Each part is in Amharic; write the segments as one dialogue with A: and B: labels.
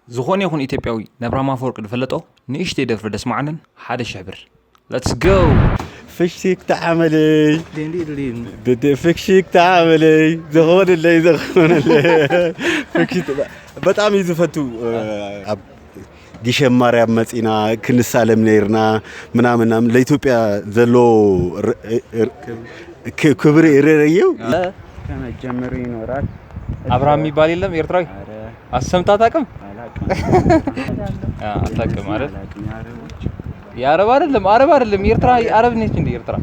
A: ዝኾነ ይኹን ኢትዮጵያዊ ንኣብርሃም ኣፈወርቂ ዝፈለጦ ንእሽተይ ደርፊ ደስማዓንን 1000 ብር። Let's go!
B: ፍሽክ ተዓመለይ ፍክሽክ ተዓመለይ ዝኾነለይ ዝኾነለይ። በጣም እዩ ዝፈቱ። ኣብ ጊሸን ማርያም መፂና ክንሳለም ነይርና ምናምን ምናምን። ለኢትዮጵያ ዘለዎ ክብሪ ረየው።
C: ከመጀመሩ ይኖራል።
A: አብርሃም የሚባል የለም ኤርትራዊ?
C: ኧረ።
A: አሰምተህ አታውቅም?
C: አላውቅም።
A: አታውቅም ማለት?
C: አላውቅም። የአረቦች
A: የአረብ አይደለም፣ አረብ አይደለም። ኤርትራ አረብ ነች እንዴ? ኤርትራ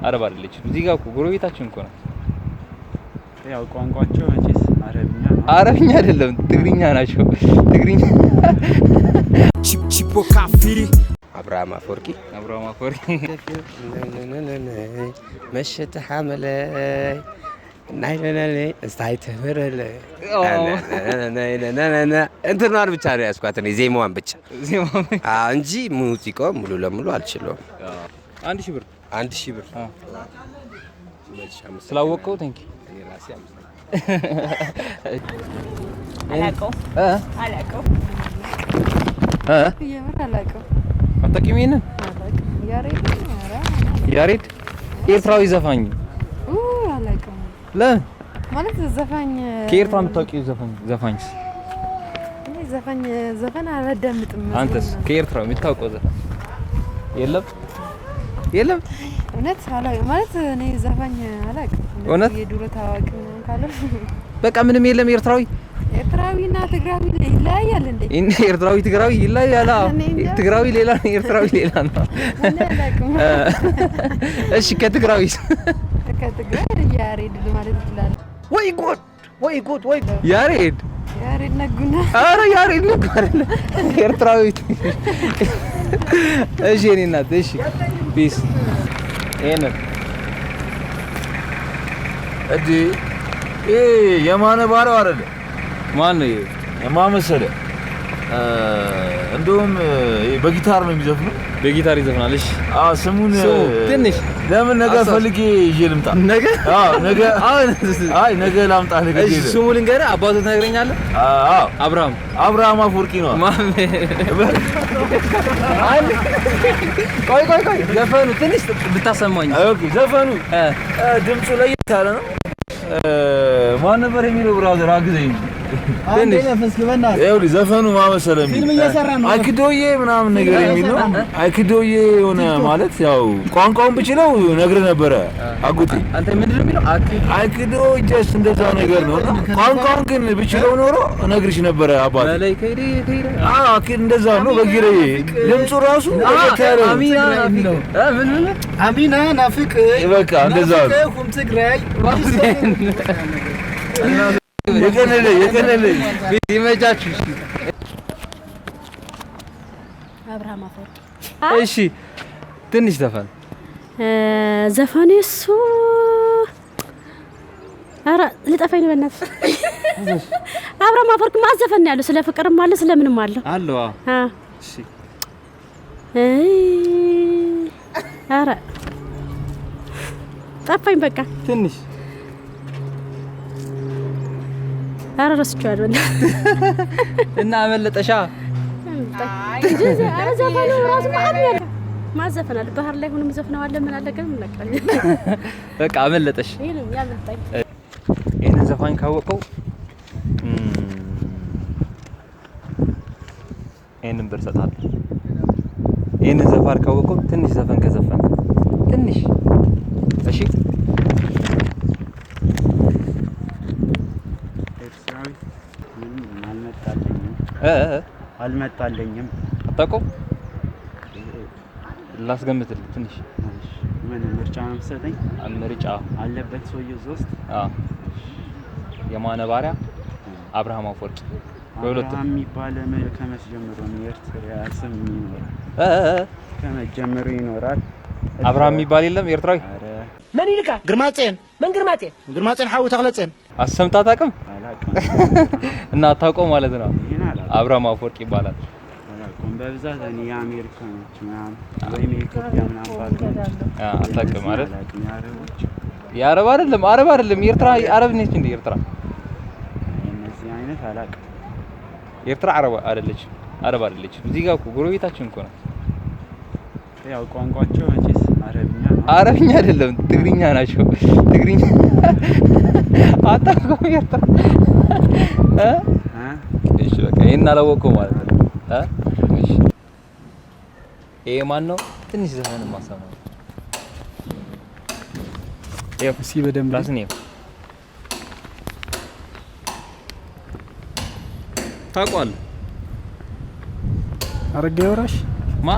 A: አረብ አይደለችም። እዚህ ጋር እኮ ጎረቤታችን እኮ ናት።
C: ያው ቋንቋቸው መቼስ አረብኛ ነው።
A: አረብኛ አይደለም፣ ትግርኛ ናቸው። ትግርኛ።
D: አብርሃም አፈወርቂ።
A: አብርሃም አፈወርቂ።
D: መሸተ ሓመለይ ናይ እስታይ ትምህረለይ እንትኗን ብቻ ነው ያዝኳት እኔ፣ ዜማዋን ብቻ እንጂ ሙዚቃው ሙሉ ለሙሉ አልችለውም።
A: 1000 ብር።
D: 1000 ብር።
A: ስላወቀው thank you።
D: እኔ ራሴ
E: አላውቀውም። አላውቀውም።
A: እ
F: የምር አላውቅም።
A: አታውቂም ይሄንን?
F: አላውቅም። ያሬድ? ኧረ።
A: ያሬድ ኤርትራዊ ዘፋኝ።
F: አላውቅም።
A: ለምን?
F: ማለት ዘፋኝ
A: ከኤርትራ የምታውቂው ዘፋኝስ?
F: እኔ ዘፋኝ ዘፈን አላዳምጥም።
A: አንተስ ከኤርትራ የምታውቀው ዘፋኝ የለም? የለም።
F: እውነት አላውቅም። ማለት እኔ ዘፋኝ አላውቅም።
A: እውነት?
F: የድሮ ታዋቂ ምናምን ካለ።
A: በቃ ምንም የለም ኤርትራዊ?
F: ኤርትራዊና ትግራዊ ይለያያል እንዴ?
A: ኤርትራዊ ትግራዊ ይለያያል። አዎ።
F: እኔ እንጃ።
A: ትግራዊ ሌላ ነው፣ ኤርትራዊ ሌላ ነው።
F: እኔ አላውቅም።
A: እሺ፣ ከትግራዊስ?
F: ከትግራይ ያሬድ ማለት ይችላል።
A: ወይ ጉድ፣ ወይ ጉድ፣ ወይ ያሬድ!
F: ያሬድ ነጉና።
A: ኧረ ያሬድ ነው እኮ አይደለ ኤርትራዊ። እሺ የኔ እናት፣ እሺ፣ peace። ይሄንን
G: እንዴ፣ ይሄ የማነ ባሪያው አይደለ?
A: ማን ነው ይሄ?
G: የማን መሰለህ? እንደውም ይሄ በጊታር ነው የሚዘፍነው።
A: በጊታር ይዘፍናል። እሺ።
G: አዎ፣ ስሙን
A: ስሙ ትንሽ
G: ለምን ነገ ፈልጌ ይዤ ልምጣ?
A: ነገ?
G: አዎ፣ ነገ።
A: አሁን?
G: አይ፣ ነገ ላምጣ። ነገ።
A: እሺ፣ ስሙ ልንገርህ፣ አባቱ ትነግረኛለህ?
G: አዎ።
A: አብርሃም።
G: አብርሃም አፈወርቂ ነው።
A: ማሜ፣ ቆይ ቆይ ቆይ፣ ዘፈኑ ትንሽ ብታሰማኝ።
G: Okay፣ ዘፈኑ ድምፁ ለየት ያለ ነው። ማን ነበር የሚለው? Brother አግዘኝ።
A: ትንሽ።
G: ይኸውልህ፣ ዘፈኑ ማን መሰለህ የሚል አይክዶዬ ምናምን ነገር የሚል ነው። አይክዶዬ የሆነ ማለት ያው ቋንቋውን ብችለው ነግርህ ነበረ አጎቴ።
A: አንተ ምንድን ነው የሚለው?
G: አይክዶ just እንደዛ ነገር ነው፣ እና ቋንቋውን ግን ብችለው ኖሮ እነግርሽ ነበረ አባቴ።
A: መለይ ከይዲ ከይዲ።
G: አዎ፣ እንደዛ ነው። በጊሬ ድምፁ ራሱ ለየት ያለ ነው።
A: አሚና ናፊቅ ምን ምን?
H: አሚና ናፍቅ።
G: በቃ እንደዛ ነው።
H: ኩም ትግራይ።
G: የቀነለኝ የቀነለኝ።
A: ይመቻችሁ። እሺ።
E: አብርሃም አፈወርቂ።
A: እሺ፣ ትንሽ ዘፈን።
E: ዘፈኑ እሱ ኧረ ሊጠፋኝ ነው በእናትህ። አብርሃም አፈወርቂ ማን ዘፈን ነው ያለው? ስለ ፍቅርም አለ፣ ስለምንም አለው።
A: አለው። አዎ።
E: አ
A: እሺ።
E: አይ፣ ኧረ ጠፋኝ በቃ።
A: ትንሽ።
E: ኧረ ረስቼዋለሁ።
A: እና አመለጠሻ።
E: እንጂ ኧረ ዘፈኑ ራሱ ማን ነው ያለው? ማን ዘፈን አለ? ባህር ላይ ሆኖም ዘፍነው አለ፣ ምን አለ ግን ምን
A: በቃ አመለጠሽ።
E: ይሄ ነው ያመልጣኝ።
A: ይህንን ዘፋኝ ካወቀው ይህንን ብር እሰጥሃለሁ። ይህንን ዘፋኝ ካወቀው፣ ትንሽ ዘፈን ከዘፈን ትንሽ፣ እሺ።
C: ኤርትራዊ ምንም አልመጣልኝም።
A: እ እ
C: አልመጣልኝም።
A: አታውቀውም? ላስገምትልህ ትንሽ።
C: እሺ፣ ምን ምርጫ ነው የምትሰጠኝ?
A: ምርጫ።
C: አለበት ሰውዬው እዛ ውስጥ።
A: አዎ። የማነ ባሪያ፣ አብርሃም አፈወርቂ፣ በሁለቱም።
C: አብርሃም የሚባል ከመቼ ጀምሮ ነው የኤርትራ ስም ይኖራል?
A: እ እ
C: ከመጀመሩ ይኖራል።
A: አብርሃም የሚባል የለም ኤርትራዊ?
C: ኧረ።
H: መን ይልካ ግርማጽዮን መን ግርማጽዮን ግርማጽዮን ሓዊ ተክለጽዮን።
A: አሰምተህ አታውቅም?
C: አላውቅም።
A: እና አታውቀው ማለት ነው።
C: ይሄን አላውቅም።
A: አብርሃም አፈወርቂ ይባላል።
C: አላውቅም። በብዛት እኔ የአሜሪካኖች ምናምን ወይም የኢትዮጵያ ምናምን ባውቅ ነው እንጂ
A: አታውቅም ማለት?
C: አላውቅም። የአረቦች
A: የአረብ አይደለም፣ አረብ አይደለም። ኤርትራ አረብ ነች እንዴ ኤርትራ?
C: እነዚህ አይነት አላውቅም።
A: ኤርትራ አረብ አይደለች፣ አረብ አይደለች። እዚህ ጋር እኮ ጎረቤታችን እኮ ናት።
C: ያው ቋንቋቸው መቼስ አረብኛ ነው።
A: አረብኛ አይደለም፣ ትግርኛ ናቸው። ትግርኛ አታውቀውም? ኤርትራ እ? እሺ በቃ ይሄን አላወቀው ማለት ነው። እ? እሺ ይሄ ማን ነው? ትንሽ ዘፈን ማሰማው። ይኸው
I: እስኪ በደንብ
A: ራስን ይኸው ታውቀዋለህ?
I: አረጋዊ ወራሽ።
A: ማ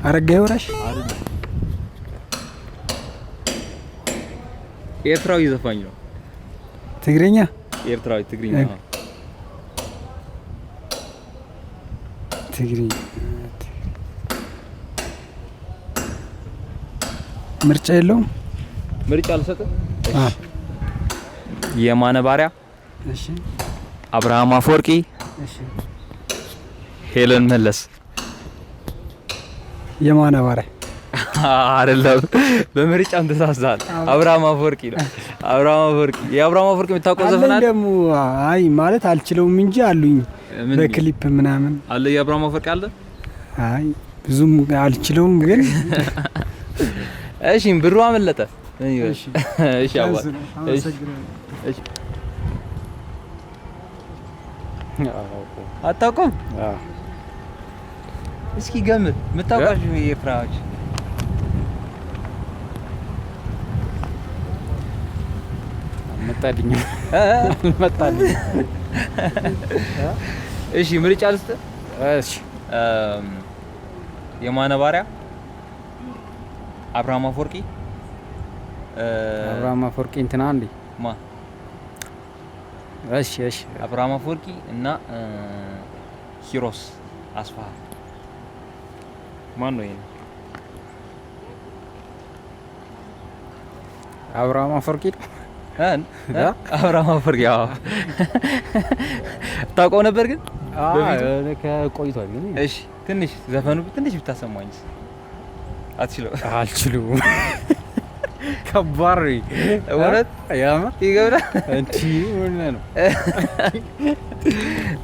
I: አረጋዊ ወራሽ።
A: አይደለም፣ ኤርትራዊ ዘፋኝ ነው።
I: ትግርኛ።
A: ኤርትራዊ ትግርኛ።
I: ትግርኛ ምርጫ የለውም።
A: ምርጫ አልሰጥም። እሺ የማነ ባሪያ፣
I: እሺ፣
A: አብርሃም አፈወርቂ፣
I: እሺ፣
A: ሄለን መለስ።
I: የማነ ባሪያ።
A: አይደለም፣ በምርጫም ተሳስተሃል። አብርሃም አፈወርቂ ነው። አብርሃም አፈወርቂ። የአብርሃም አፈወርቂ የምታውቀው ዘፈን
I: አለኝ
A: አለ?
I: ደግሞ። አይ ማለት አልችለውም እንጂ አሉኝ።
A: ምን?
I: በክሊፕ ምናምን።
A: አለ፣ የአብርሃም አፈወርቂ አለ።
I: አይ ብዙም አልችለውም ግን።
A: እሺ ብሩ አመለጠ። እሺ አባ እሺ። እሺ አታውቁም? እስኪ ገምት። የምታውቃቸው የኤርትራዎች?
C: አልመጣልኝም፣ አልመጣልኝም።
A: እሺ ምርጫ ልስጥህ።
C: እሺ።
A: የማነ ባሪያ፣ አብርሃም አፈወርቂ፣
C: አብርሃም አፈወርቂ እንትና እንዴ?
A: ማ?
C: እሺ እሺ።
A: አብርሃም አፈወርቂ እና ኪሮስ አስፋሃ። ማን ነው ይሄ?
C: አብርሃም አፈወርቂ።
A: አብርሃም አፈወርቂ። አዎ ታውቀው ነበር ግን በፊቱ?
C: ከቆይቷል ግን።
A: እሺ ትንሽ ዘፈኑ ትንሽ ብታሰማኝስ? አትችለው?
C: አልችሉም። ከባድ ነው።
A: እውነት?
C: ያምር
A: ይገብራል።
C: እንዲ ምን ነው?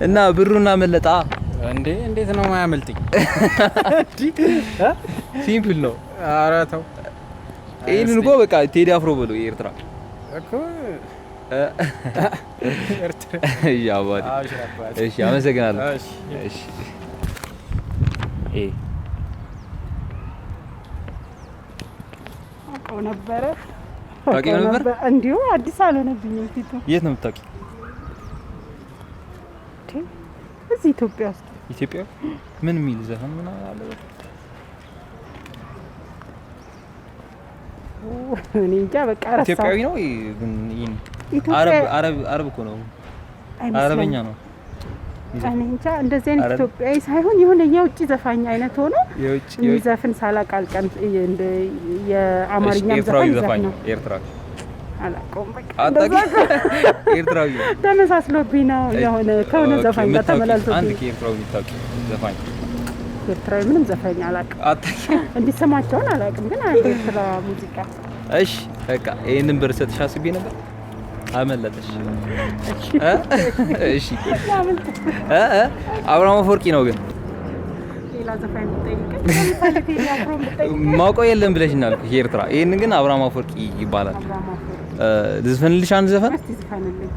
A: እና ብሩና መለጣ።
C: እንዴ እንዴት ነው የማያመልጥኝ?
A: Simple ነው።
C: ኧረ ተው።
A: ይሄንን እኮ በቃ ቴዲ አፍሮ በለው የኤርትራ
C: እኮ።
A: እሺ አባቴ። እሺ አመሰግናለሁ። እሺ ኤ
J: አውቀው ነበረ።
A: ታውቂው ነበር?
J: እንዲሁ አዲስ አልሆነብኝም ፊቱ።
A: የት ነው የምታውቂው?
J: እዚህ ኢትዮጵያ ውስጥ።
A: ኢትዮጵያ ምን የሚል ዘፈን ምናምን አለ?
J: እኔ እንጃ በቃ ረሳሁ።
A: ኢትዮጵያዊ ነው ግን ይሄን
J: ኢትዮጵያ-
A: አረብ አረብ አረብ እኮ ነው።
J: አይመስለኝም።
A: አረበኛ ነው።
J: እኔ እንጃ እንደዚህ አይነት
A: አረብ-
J: ኢትዮጵያዊ ሳይሆን የሆነ የውጭ ዘፋኝ አይነት ሆኖ
A: የውጭ
J: የሚዘፍን ሳላቅ አልቀም። የአማርኛም
A: ኤርትራዊ
J: ዘፋኝ
A: ዘፋኝ
J: ነው።
A: ነው። ኤርትራዊ
J: አላውቀውም በቃ።
A: አታውቂም?
J: እንደዛ
A: ኤርትራዊ ነው።
J: ተመሳስሎብኝ ነው የሆነ ከሆነ
A: Okay፣
J: ዘፋኝ ጋር
A: የምታውቂው
J: ተመላልሶብኝ።
A: አንድ ከኤርትራዊ የምታውቂው ዘፋኝ?
J: ኤርትራዊ ምንም ዘፋኝ አላውቅም።
A: አታውቂም?
J: እንዲህ ስማቸውን አላውቅም፣ ግን አንድ ኤርትራ ሙዚቃ።
A: እሺ በቃ ይሄንን ብር ሰጥሽ አስቤ ነበር፣ አመለጠሽ። እ? እሺ እ እ አብርሃም አፈወርቂ ነው ግን።
J: ሌላ ዘፋኝ ብጠይቀኝ ለምሳሌ ቴዲ አፍሮን ብጠይቀኝ
A: ማውቀው የለም ብለሽኛል እኮ የኤርትራ። ይሄንን ግን አብርሃም አፈወርቂ ይባላል።
J: አብርሃም አፈወርቂ።
A: ልዝፈንልሽ አንድ ዘፈን?
J: እስቲ ዝፈንልኝ።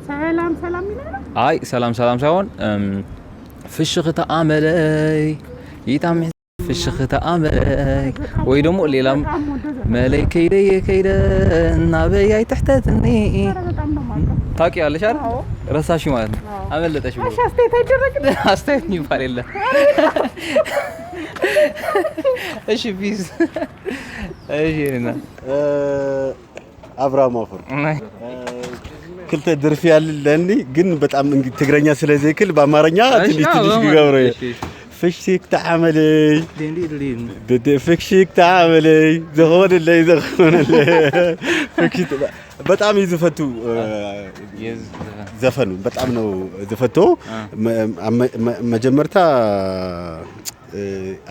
J: ሰላም ሰላም ይላል።
A: አይ ሰላም ሰላም ሳይሆን ፍሽኽታ ኣመለይ ይጣም ፍሽኽታ ኣመለይ ወይ ደግሞ ሌላም መለይ ከይደየ ከይደ ናበያይ ትሕተትኒ።
J: በጣም ነው የማውቀው።
A: ታውቂዋለሽ አይደል?
J: አዎ።
A: ረሳሽ ማለት ነው።
J: አዎ።
A: አመለጠሽ ብሎ
J: እሺ አስተያየት አይደረግም?
A: አስተያየት የሚባል የለም። እሺ peace። እሺ እና
B: አብርሃም አፈወርቂ። ክልተ ድርፊ ያለኒ ግን በጣም ትግረኛ ስለዘይክል በአማርኛ ትንሽ ትንሽ ክገብሮ እየ። ፍሽክ ተዓመለይ ፍሽክ ተዓመለይ ዝኾነለይ ዝኾነለይ ፍሽክ። በጣም እዩ ዝፈቱ ዘፈኑ፣ በጣም ነው ዝፈቶ። መጀመርታ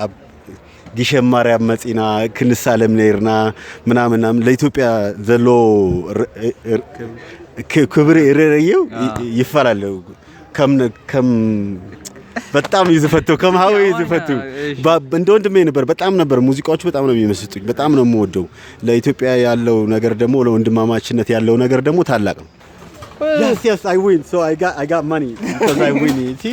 B: ኣብ ጊሸን ማርያም መፂና ክንሳለም ነይርና ምናምን ምናምን ለኢትዮጵያ ዘሎ ክብሪ ርአየው ይፈላለ። ከም በጣም እዩ ዝፈቱ፣ ከም ሃወይ እዩ ዝፈቱ። እንደ ወንድሜ ነበር። በጣም ነበር፣ ሙዚቃዎቹ በጣም ነው የሚመስጡኝ። በጣም ነው የምወደው። ለኢትዮጵያ ያለው ነገር ደግሞ፣ ለወንድማማችነት ያለው ነገር ደግሞ ታላቅ ነው። Yes, I win. So I got money because I win. You see?